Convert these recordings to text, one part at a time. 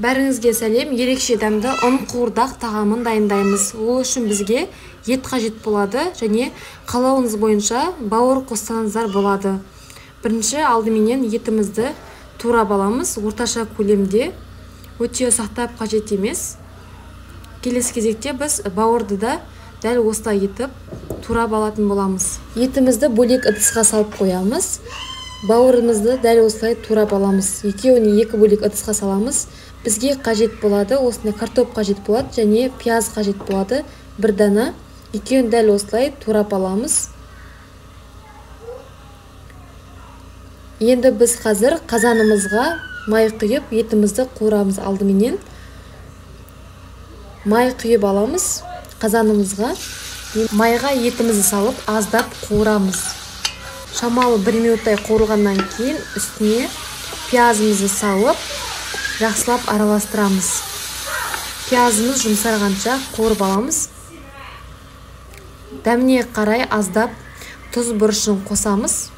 Бәріңізге сәлем. Ерекше дәмді ұн қуырдақ тағамын дайындаймыз. Ол үшін бізге ет қажет болады және қалауыңыз бойынша бауыр қоссаңыздар болады. Бірінші алдыменен етімізді турап аламыз, орташа көлемде, өте ұсақтап қажет емес. Келесі кезекте біз бауырды да дәл осылай етіп турап алатын боламыз. Етімізді бөлек ыдысқа салып қоямыз. Бауырымызды дәл осылай турап аламыз. Екеуін екі бөлек ыдысқа саламыз. Бізге қажет болады, осындай картоп қажет болады және пияз қажет болады, бір дана. Екеуін дәл осылай турап аламыз. Енді біз қазір қазанымызға май құйып, етімізді қуырамыз. Алдыменен май құйып аламыз қазанымызға. Майға етімізді салып аздап қуырамыз. Шамалы бір минуттай қуырғаннан кейін үстіне пиязымызды салып жақсылап араластырамыз. Пиязымыз жұмсарғанша қуырып аламыз. Дәміне қарай аздап тұз бұрышын қосамыз.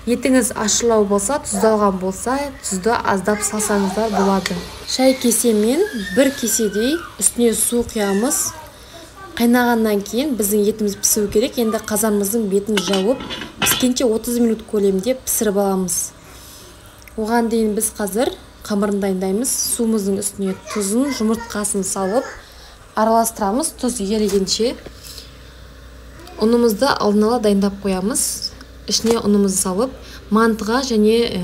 Етіңіз ащылау болса, тұздалған болса, тұзды аздап салсаңыздар болады. Шай кесемен бір кеседей үстіне су құямыз. Қайнағаннан кейін біздің етіміз пісу керек. Енді қазанымыздың бетін жауып, піскенше 30 минут көлемінде пісіріп аламыз. Оған дейін біз қазір қамырын дайындаймыз. Суымыздың үстіне тұзын, жұмыртқасын салып араластырамыз. Тұз ерігенше ұнымызды алдын ала дайындап қоямыз. Ішіне ұнымызды салып, мантыға және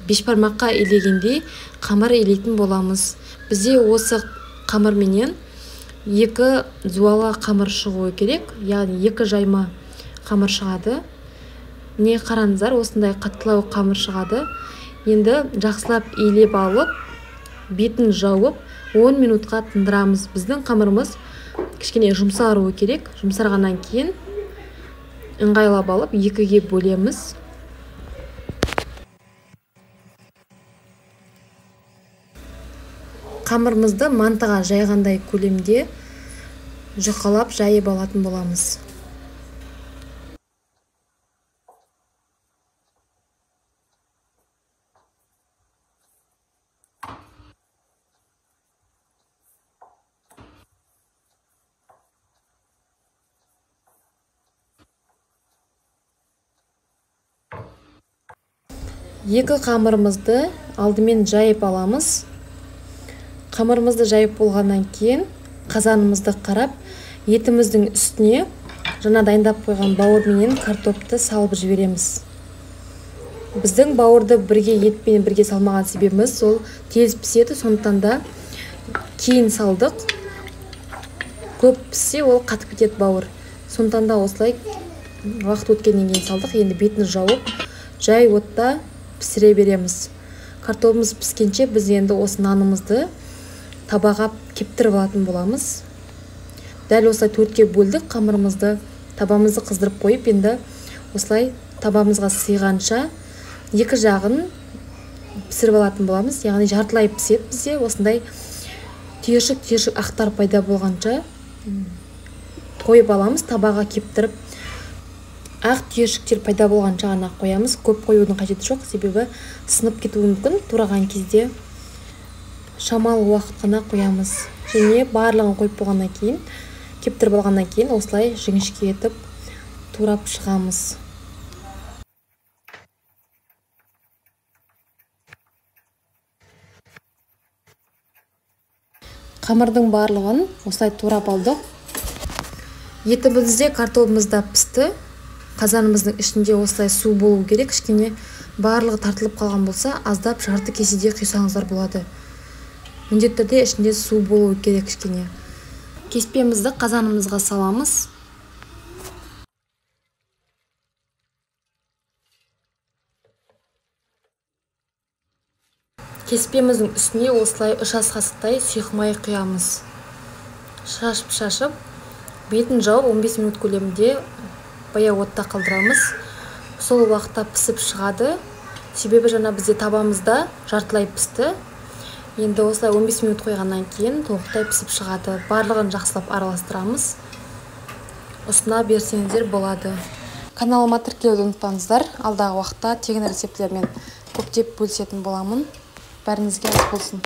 бешбармаққа илегендей қамыр илейтін боламыз. Бізде осы қамырменен екі зуала қамыр шығуы керек, яғни екі жайма қамыр шығады. Міне қараңыздар, осындай қаттылау қамыр шығады. Енді жақсылап илеп алып, бетін жауып 10 минутқа тындырамыз. Біздің қамырымыз кішкене жұмсаруы керек. Жұмсарғаннан кейін ыңғайлап алып екіге бөлеміз. Қамырымызды мантыға жайғандай көлемде жұқалап жайып алатын боламыз. Екі қамырымызды алдымен жайып аламыз. Қамырымызды жайып болғаннан кейін қазанымызды қарап, етіміздің үстіне жаңа дайындап қойған бауыр менен картопты салып жібереміз. Біздің бауырды бірге етпен бірге салмаған себебіміз ол тез піседі, сондықтан да кейін салдық. Көп піссе ол қатып кетеді бауыр. Сондықтан да осылай уақыт өткеннен кейін салдық. Енді бетін жауып, жай отта пісіре береміз. Картопымыз піскенше біз енді осы нанымызды табаға кептіріп алатын боламыз. Дәл осылай төртке бөлдік қамырымызды, табамызды қыздырып қойып, енді осылай табамызға сыйғанша екі жағын пісіріп алатын боламыз. Яғни жартылай піседі бізде, осындай түйіршік-түйіршік ақтар пайда болғанша қойып аламыз. Табаға кептіріп ақ түйіршіктер пайда болғанша ғана қоямыз. Көп қоюдың қажеті жоқ, себебі сынып кетуі мүмкін. Тураған кезде шамалы уақыт қана қоямыз. Және барлығын қойып болғаннан кейін, кептіріп алғаннан кейін осылай жіңішке етіп турап шығамыз. Қамырдың барлығын осылай турап алдық. Етіміз де, картопымыз да пісті. Қазанымыздың ішінде осылай су болу керек. Кішкене барлығы тартылып қалған болса, аздап жарты кеседе құйсаңыздар болады. Міндетті түрде ішінде су болу керек кішкене. Кеспемізді қазанымызға саламыз. Кеспеміздің үстіне осылай 3 ас қасықтай сұйық май құямыз. Шашып-шашып, бетін жауып 15 минут көлемінде баяу отта қалдырамыз. Сол уақытта пісіп шығады. Себебі жаңа бізде табамызда жартылай пісті. Енді осылай 15 минут қойғаннан кейін толықтай пісіп шығады. Барлығын жақсылап араластырамыз. Ұсына берсеңіздер болады. Каналыма тіркелуді ұмытпаңыздар. Алдағы уақытта тегін рецептілермен көптеп бөлісетін боламын. Бәріңізге ас болсын.